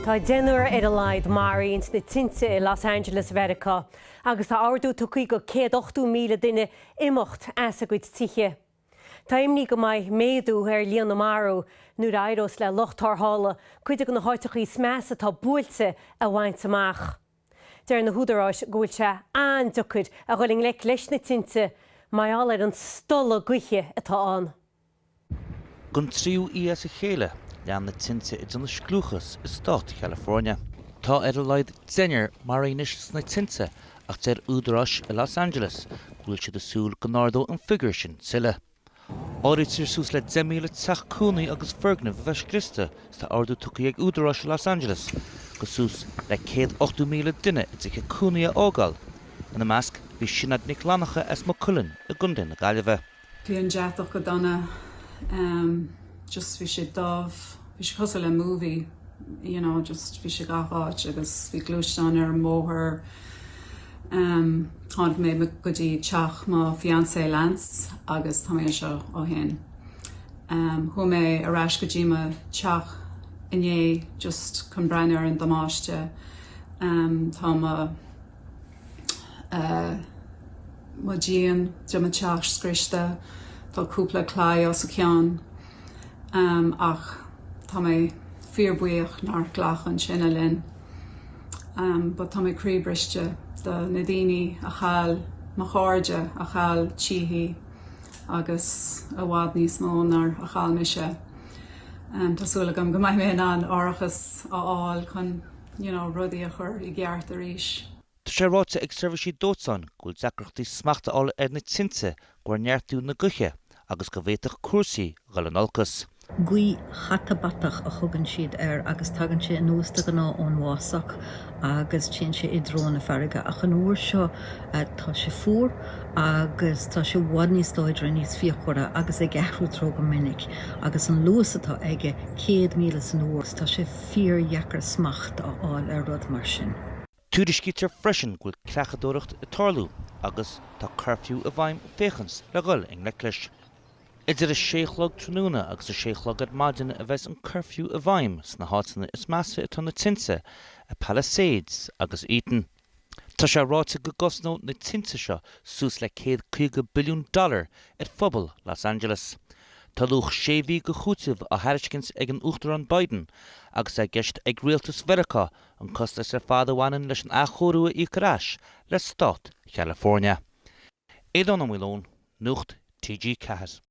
Tá deichniúr ar a laghad maraithe ins na tinte i Los Angeles Mheiriceá agus tá ordú tugtha go 180,000 duine imeacht as a gcuid tithe. Tá imní go mbeidh méadú ar líon na marbh nuair a éireos le lucht tarrthála cuid de na háiteachaí is measa atá buailte a bhaint amach. Deir na húdaráis go bhfuil sé an-deacair a dhul i ngleic leis na tinte mar gheall ar an stolladh gaoithe atá ann. Don tríú oíche as a chéile, lean na tinte ag déanamh scliúchas i stát Chalifornia. Tá ar a laghad deichniúr maraithe anois sna tinte ach deir údaráis i Los Angeles go bhfuil siad ag súil go n-ardóidh an figiúr sin tuilleadh. Áirítear suas le 10,000 teach cónaí agus foirgneamh a bheith scriosta is tá ordú tugtha ag údaráis i Los Angeles go suas le 180,000 duine a dtithe cónaí a fhágáil. Ina measc bhí Sinéad Nic Fhlannchadha as Maigh Cuilinn i gContae na Gaillimhe. Bhí an deatach go dona just bhí sé dubh, bhí sé cosúil le movie you know just bhí sé gach áit agus bhí gluaisteáin ar an mbóthar. Tháinig mé go dtí teach mo fiancé Lance agus tá mé anseo ó shin. Chuaigh mé ar ais go dtí mo teach inné just chun breathnú ar an damáiste. Tá mo mo díon de mo teach scriosta, tá cúpla claí os a cionn ach tá mé fíor buíoch nár ghlac an tine linn. But tá mé croí briste do na daoine a chaill, mo chairde a chaill tithe agus i bhfad níos mó ná a chaill mise. Tá súil agam go mbeidh mé in ann árachas a fháil chun you know rudaí a chur i gceart arís. Tá sé ráite ag seirbhísí dóiteáin go bhfuil deacrachtaí smacht a fháil ar na tinte de bharr neartú na gaoithe agus go bhféadfadh cúrsaí dhul in olcas. Gaoth chatabatach a thugann siad air agus tagann sé anuas de ghnáth ón bhfásach agus téann sé i dtreo na farraige ach an uair seo tá sé fuar agus tá sé i bhfad níos láidre, níos fíochmhaire agus ag athrú treo go minic agus an luas atá aige, 100 míle san uair, tá sé fíordheacair smacht a fháil ar rud mar sin. Tuairiscítear freisin go bhfuil creachadóireacht ag tarlú agus tá cuirfiú i bhfeidhm féachaint le dhul i ngleic leis. Idir 6 a chlog tráthnóna agus 6 a chlog ar maidin a bheas an cuirfiú i bhfeidhm sna háiteanna is measa atá na tinte i Palisades agus Eaton. Tá sé ráite go gcosnóidh na tinte seo suas le 150 billiún dollar ar phobal Los Angeles. Tá luach sé mhí de chúiteamh á thairiscint ag an Uachtarán Biden agus é i gceist ag rialtas Mheiriceá an costas ar fad a bhaineann leis an athchóiriú a íoc ar ais le stát Chalifornia. Aodhán Ó Maoileoin, Nuacht TG4.